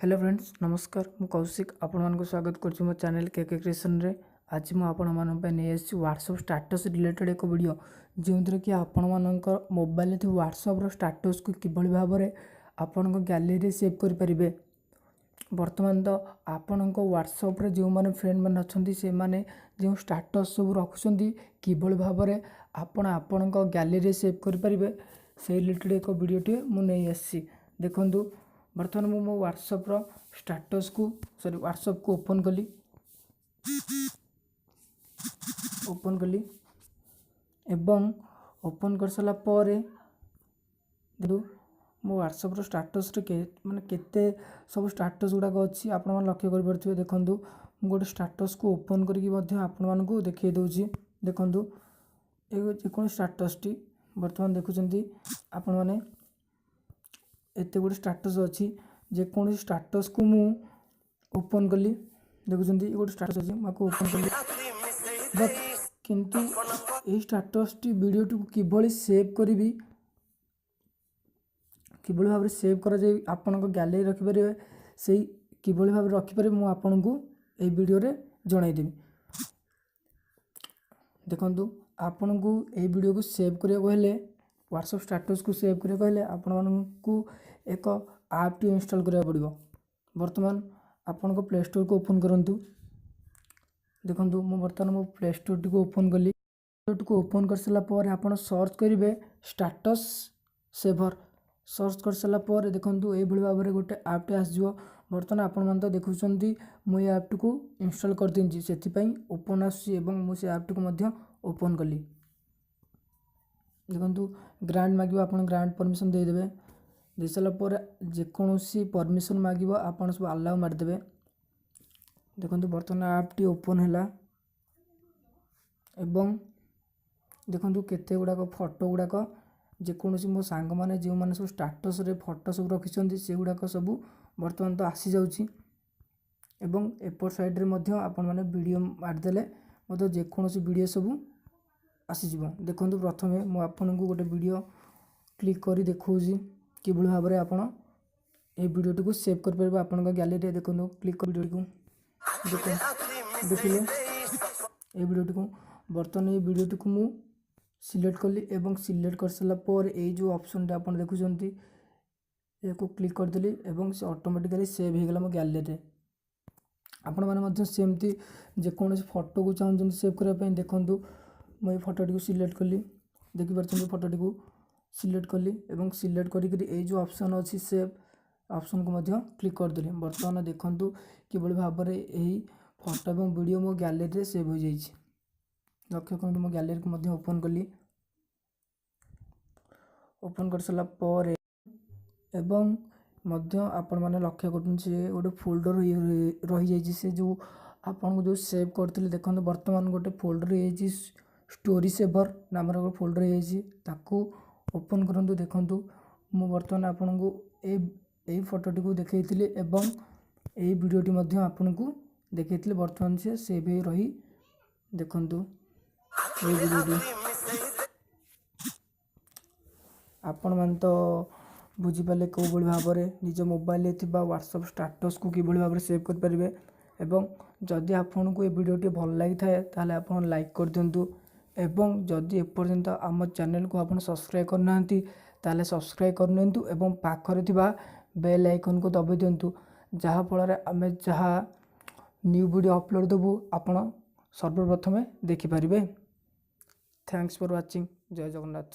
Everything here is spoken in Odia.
ହ୍ୟାଲୋ ଫ୍ରେଣ୍ଡସ୍, ନମସ୍କାର। ମୁଁ କୌଶିକ, ଆପଣମାନଙ୍କୁ ସ୍ୱାଗତ କରୁଛି ମୋ ଚ୍ୟାନେଲ୍ କେ କେ କ୍ରିଏସନ୍ରେ। ଆଜି ମୁଁ ଆପଣମାନଙ୍କ ପାଇଁ ନେଇ ଆସିଛି ହ୍ୱାଟ୍ସଅପ୍ ଷ୍ଟାଟସ୍ ରିଲେଟେଡ଼୍ ଏକ ଭିଡ଼ିଓ, ଯେଉଁଥିରେ କି ଆପଣମାନଙ୍କ ମୋବାଇଲରେ ଥିବା ହ୍ୱାଟ୍ସଅପ୍ର ଷ୍ଟାଟସ୍କୁ କିଭଳି ଭାବରେ ଆପଣଙ୍କ ଗ୍ୟାଲେରୀରେ ସେଭ୍ କରିପାରିବେ। ବର୍ତ୍ତମାନ ତ ଆପଣଙ୍କ ହ୍ୱାଟ୍ସଅପ୍ରେ ଯେଉଁମାନେ ଫ୍ରେଣ୍ଡମାନେ ଅଛନ୍ତି, ସେମାନେ ଯେଉଁ ଷ୍ଟାଟସ୍ ସବୁ ରଖୁଛନ୍ତି, କିଭଳି ଭାବରେ ଆପଣ ଆପଣଙ୍କ ଗ୍ୟାଲେରୀରେ ସେଭ୍ କରିପାରିବେ, ସେଇ ରିଲେଟେଡ଼୍ ଏକ ଭିଡ଼ିଓଟିଏ ମୁଁ ନେଇ ଆସିଛି। ଦେଖନ୍ତୁ, ବର୍ତ୍ତମାନ ମୁଁ ମୋ ହ୍ୱାଟ୍ସଅପ୍ର ଷ୍ଟାଟସ୍କୁ, ସରି, ହ୍ୱାଟ୍ସଅପ୍କୁ ଓପନ୍ କଲି ଏବଂ ଓପନ୍ କରିସାରିଲା ପରେ ଦେଖନ୍ତୁ, ମୋ ହ୍ୱାଟ୍ସଅପ୍ର ଷ୍ଟାଟସ୍ରେ ମାନେ କେତେ ସବୁ ଷ୍ଟାଟସ୍ ଗୁଡ଼ାକ ଅଛି, ଆପଣମାନେ ଲକ୍ଷ୍ୟ କରିପାରୁଥିବେ। ଦେଖନ୍ତୁ, ମୁଁ ଗୋଟେ ଷ୍ଟାଟସ୍କୁ ଓପନ୍ କରିକି ମଧ୍ୟ ଆପଣମାନଙ୍କୁ ଦେଖାଇ ଦେଉଛି। ଦେଖନ୍ତୁ, ଏ ଯେକୌଣସି ଷ୍ଟାଟସ୍ଟି ବର୍ତ୍ତମାନ ଦେଖୁଛନ୍ତି ଆପଣମାନେ, ଏତେ ଗୁଡ଼ିଏ ଷ୍ଟାଟସ୍ ଅଛି। ଯେକୌଣସି ଷ୍ଟାଟସ୍କୁ ମୁଁ ଓପନ୍ କଲି। ଦେଖୁଛନ୍ତି, ଗୋଟେ ଷ୍ଟାଟସ୍ ଅଛି, ମୁଁ ଆକୁ ଓପନ୍ କଲି। ବଟ୍ କିନ୍ତୁ ଏହି ଷ୍ଟାଟସ୍ଟି, ଭିଡ଼ିଓଟିକୁ କିଭଳି ସେଭ୍ କରିବି, କିଭଳି ଭାବରେ ସେଭ୍ କରାଯାଇ ଆପଣଙ୍କ ଗ୍ୟାଲେରୀ ରଖିପାରିବେ, ସେଇ କିଭଳି ଭାବରେ ରଖିପାରିବେ, ମୁଁ ଆପଣଙ୍କୁ ଏହି ଭିଡ଼ିଓରେ ଜଣାଇଦେବି। ଦେଖନ୍ତୁ, ଆପଣଙ୍କୁ ଏହି ଭିଡ଼ିଓକୁ ସେଭ୍ କରିବାକୁ ହେଲେ, ହ୍ୱାଟ୍ସଅପ୍ ଷ୍ଟାଟସ୍କୁ ସେଭ୍ କରିବାକୁ ହେଲେ, ଆପଣମାନଙ୍କୁ ଏକ ଆପ୍ଟି ଇନଷ୍ଟଲ୍ କରିବାକୁ ପଡ଼ିବ। ବର୍ତ୍ତମାନ ଆପଣଙ୍କ ପ୍ଲେ ଷ୍ଟୋରକୁ ଓପନ୍ କରନ୍ତୁ। ଦେଖନ୍ତୁ, ମୁଁ ବର୍ତ୍ତମାନ ମୋ ପ୍ଲେ ଷ୍ଟୋରଟିକୁ ଓପନ୍ କଲି। ଷ୍ଟୋରଟିକୁ ଓପନ୍ କରିସାରିଲା ପରେ ଆପଣ ସର୍ଚ୍ଚ କରିବେ ଷ୍ଟାଟସ୍ ସେଭର୍। ସର୍ଚ୍ଚ କରିସାରିଲା ପରେ ଦେଖନ୍ତୁ, ଏଇଭଳି ଭାବରେ ଗୋଟେ ଆପ୍ଟି ଆସିଯିବ। ବର୍ତ୍ତମାନ ଆପଣମାନେ ତ ଦେଖୁଛନ୍ତି, ମୁଁ ଏଇ ଆପ୍ଟିକୁ ଇନଷ୍ଟଲ୍ କରିଦେଇଛି, ସେଥିପାଇଁ ଓପନ୍ ଆସୁଛି ଏବଂ ମୁଁ ସେ ଆପ୍ଟିକୁ ମଧ୍ୟ ଓପନ୍ କଲି। ଦେଖନ୍ତୁ, ଗ୍ରାଣ୍ଟ ମାଗିବ, ଆପଣ ଗ୍ରାଣ୍ଟ ପରମିସନ୍ ଦେଇଦେବେ। ଦେଇସାରିଲା ପରେ ଯେକୌଣସି ପରମିସନ୍ ମାଗିବ, ଆପଣ ସବୁ ଆଲାଉ ମାରିଦେବେ। ଦେଖନ୍ତୁ, ବର୍ତ୍ତମାନ ଆପ୍ଟି ଓପନ୍ ହେଲା ଏବଂ ଦେଖନ୍ତୁ, କେତେ ଗୁଡ଼ାକ ଫଟୋ ଗୁଡ଼ାକ, ଯେକୌଣସି ମୋ ସାଙ୍ଗମାନେ ଯେଉଁମାନେ ସବୁ ଷ୍ଟାଟସ୍ରେ ଫଟୋ ସବୁ ରଖିଛନ୍ତି, ସେଗୁଡ଼ାକ ସବୁ ବର୍ତ୍ତମାନ ତ ଆସିଯାଉଛି। ଏବଂ ଏପଟ ସାଇଡ଼୍ରେ ମଧ୍ୟ ଆପଣମାନେ ଭିଡ଼ିଓ ମାରିଦେଲେ ମଧ୍ୟ ଯେକୌଣସି ଭିଡ଼ିଓ ସବୁ ଆସିଯିବ। ଦେଖନ୍ତୁ, ପ୍ରଥମେ ମୁଁ ଆପଣଙ୍କୁ ଗୋଟେ ଭିଡ଼ିଓ କ୍ଲିକ୍ କରି ଦେଖାଉଛି, କିଭଳି ଭାବରେ ଆପଣ ଏହି ଭିଡ଼ିଓଟିକୁ ସେଭ୍ କରିପାରିବେ ଆପଣଙ୍କ ଗ୍ୟାଲେରୀରେ। ଦେଖନ୍ତୁ, କ୍ଲିକ୍ କରି ଭିଡ଼ିଓଟିକୁ ଦେଖ ଦେଖିଲେ ଏଇ ଭିଡ଼ିଓଟିକୁ। ବର୍ତ୍ତମାନ ଏଇ ଭିଡ଼ିଓଟିକୁ ମୁଁ ସିଲେକ୍ଟ କଲି ଏବଂ ସିଲେକ୍ଟ କରିସାରିଲା ପରେ ଏଇ ଯେଉଁ ଅପସନ୍ଟା ଆପଣ ଦେଖୁଛନ୍ତି, ଏହାକୁ କ୍ଲିକ୍ କରିଦେଲି ଏବଂ ସେ ଅଟୋମେଟିକାଲି ସେଭ୍ ହେଇଗଲା ମୋ ଗ୍ୟାଲେରୀରେ। ଆପଣମାନେ ମଧ୍ୟ ସେମିତି ଯେକୌଣସି ଫଟୋକୁ ଚାହୁଁଛନ୍ତି ସେଭ୍ କରିବା ପାଇଁ, ଦେଖନ୍ତୁ, ମୁଁ ଏଇ ଫଟୋଟିକୁ ସିଲେକ୍ଟ କଲି। ଦେଖିପାରୁଛନ୍ତି, ଫଟୋଟିକୁ ସିଲେକ୍ଟ କଲି ଏବଂ ସିଲେକ୍ଟ କରିକିରି ଏଇ ଯେଉଁ ଅପସନ୍ ଅଛି, ସେଭ୍ ଅପସନ୍କୁ ମଧ୍ୟ କ୍ଲିକ୍ କରିଦେଲି। ବର୍ତ୍ତମାନ ଦେଖନ୍ତୁ, କିଭଳି ଭାବରେ ଏହି ଫଟୋ ଏବଂ ଭିଡ଼ିଓ ମୋ ଗ୍ୟାଲେରୀରେ ସେଭ୍ ହୋଇଯାଇଛି। ଲକ୍ଷ୍ୟ କରନ୍ତୁ, ମୋ ଗ୍ୟାଲେରୀକୁ ମଧ୍ୟ ଓପନ୍ କଲି। ଓପନ୍ କରିସାରିଲା ପରେ ଏବଂ ମଧ୍ୟ ଆପଣମାନେ ଲକ୍ଷ୍ୟ କରୁଛନ୍ତି, ସେ ଗୋଟେ ଫୋଲ୍ଡର ରହିଯାଇଛି। ସେ ଯେଉଁ ଆପଣଙ୍କୁ ଯେଉଁ ସେଭ୍ କରିଥିଲି, ଦେଖନ୍ତୁ, ବର୍ତ୍ତମାନ ଗୋଟେ ଫୋଲ୍ଡର ହେଇଯାଇଛି, ଷ୍ଟୋରି ସେଭର୍ ନାମରେ ଗୋଟେ ଫୋଲ୍ଡର ହେଇଯାଇଛି। ତାକୁ ଓପନ୍ କରନ୍ତୁ। ଦେଖନ୍ତୁ, ମୁଁ ବର୍ତ୍ତମାନ ଆପଣଙ୍କୁ ଏଇ ଫଟୋଟିକୁ ଦେଖାଇଥିଲି ଏବଂ ଏଇ ଭିଡ଼ିଓଟି ମଧ୍ୟ ଆପଣଙ୍କୁ ଦେଖାଇଥିଲି। ବର୍ତ୍ତମାନ ସେ ସେଭ୍ ହେଇ ରହି, ଦେଖନ୍ତୁ ଏଇ ଭିଡ଼ିଓଟି। ଆପଣମାନେ ତ ବୁଝିପାରିଲେ, କେଉଁଭଳି ଭାବରେ ନିଜ ମୋବାଇଲରେ ଥିବା ହ୍ୱାଟ୍ସଅପ୍ ଷ୍ଟାଟସ୍କୁ କିଭଳି ଭାବରେ ସେଭ୍ କରିପାରିବେ। ଏବଂ ଯଦି ଆପଣଙ୍କୁ ଏ ଭିଡ଼ିଓଟି ଭଲ ଲାଗିଥାଏ, ତାହେଲେ ଆପଣ ଲାଇକ୍ କରିଦିଅନ୍ତୁ ଏବଂ ଯଦି ଏପର୍ଯ୍ୟନ୍ତ ଆମ ଚ୍ୟାନେଲକୁ ଆପଣ ସବସ୍କ୍ରାଇବ୍ କରିନାହାନ୍ତି, ତାହେଲେ ସବସ୍କ୍ରାଇବ୍ କରିନିଅନ୍ତୁ ଏବଂ ପାଖରେ ଥିବା ବେଲ୍ ଆଇକନ୍କୁ ଦବାଇ ଦିଅନ୍ତୁ, ଯାହାଫଳରେ ଆମେ ଯାହା ନ୍ୟୁ ଭିଡ଼ିଓ ଅପଲୋଡ଼ ଦେବୁ, ଆପଣ ସର୍ବପ୍ରଥମେ ଦେଖିପାରିବେ। Thanks for watching. Jay Jagannath.